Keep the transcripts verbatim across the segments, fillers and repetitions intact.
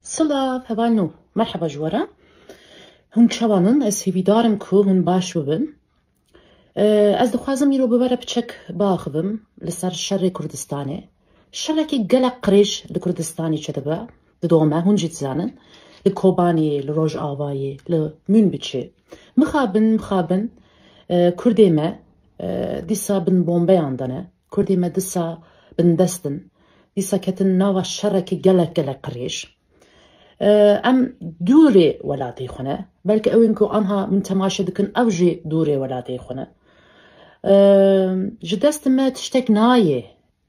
Silav, hevalno, merheba ji we re. Hûn çawa nin? Ez hêvîdar im ku hûn baş bibin. Ee, ez dixwazim îro bi we re piçek biaxivim li ser şerê Kurdistanê. Şerekî gelek qirêj li Kurdistanê çêdibe, didome, hûn jî dizanin. Li Kobanê, li Rojavayê, li Mûnbiçê. Mixabin, mixabin, e, Kurdê me, e, dîsa bin bombeyan de ne. Kurdê me dîsa bindest in. Dîsa ketin nava şerekî gelek, gelek qirêj. E, em dûrê welatê xwe ne. Belkî ew ên ku anha min temaşe dikin, ew jî dûrê welatê xwe ne. E, ji dest me tiştek nayê.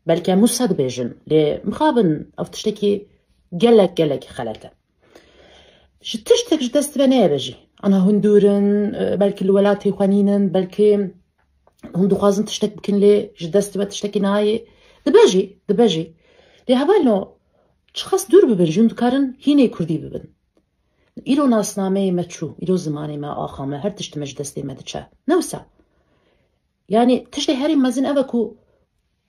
Belkî em wisa dibêjin. Lê mixabin ev tiştekî gelek, gelek xelet e. Ji tiştek ji dest ve neyebe jî. Ana hûn dûr in, e, belkî li welatê xwe nînin, belkî hûn dixwazin tiştek bikin lê ji dest ve tiştekî nayê. Dibe jî, dibe jî. Lê hevalno, çiqas dûr bibin jî hûn dikarin hînê kurdî bibin. Îro nasnameyê me çû, îro zimanê me axame, her tiştê me ji destê me diçe. Ne wisa. Yanî tiştê herî mezin ev e ku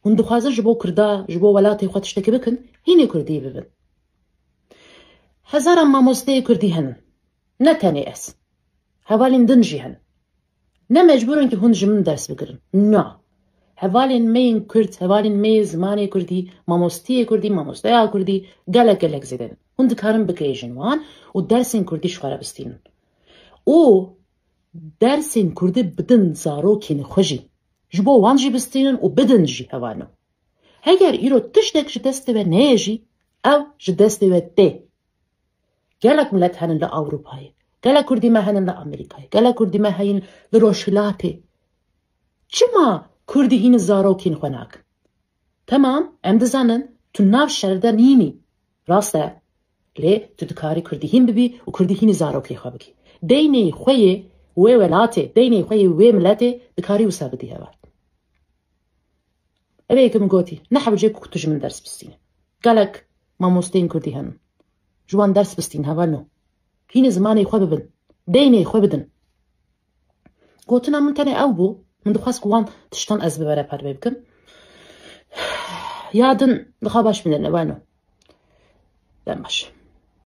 hûn dixwazin ji bo Kurda, ji bo welatê xwe tiştekî bikin, hînê kurdî bibin. Hezaran mamosteyê kurdî hene. Ne tenê ez. Hevalên din jî hene. Ne mecbûr in ku hûn ji min ders bigirin. Na. Hevalên me yên kurd, hevalên me yê zimanê kurdî, mamosteyê kurdî, mamosteya kurdî gelek gelek zêde ne. Hûn dikarin bigihêjin wan û dersên kurdî ji xwe re bistînin. Û dersên kurdî bidin zarokên xwe jî. Ji bo wan jî bistînin û bidin jî hevalno. Heger îro tiştek ji destê we neyê jî, ew ji destê we tê. Gelek milet henin li Ewropayê. Gelek kurdî me henin li Amerîkayê. Gelek kurdî me heyin li Rojhilatê. Çima kurdî hînî zarokên xwe nakin? Temam, em dizanin tu nav şer de nînî. Rast e. Lê tu dikarî kurdî hîn bibî û kurdî hînî zarokê xwe bikî. Deynê xwe yê wê welatê, deynê xwe yê wê miletê dikarî wisa bidî heval. Ev ê ke min gotî, ne hewce ku tu ji min ders bistînî. Gelek mamosteyên kurdî henin. Ji wan ders bistîn, hevalno. Hînê zimanê xwe bibin. Deynê xwe bidin. Gotina min tenê ew bû. Min dixwest ku wan tiştan ez bi we re parve bikim. Ya din dixa baş bidin, hevalno. Dem baş.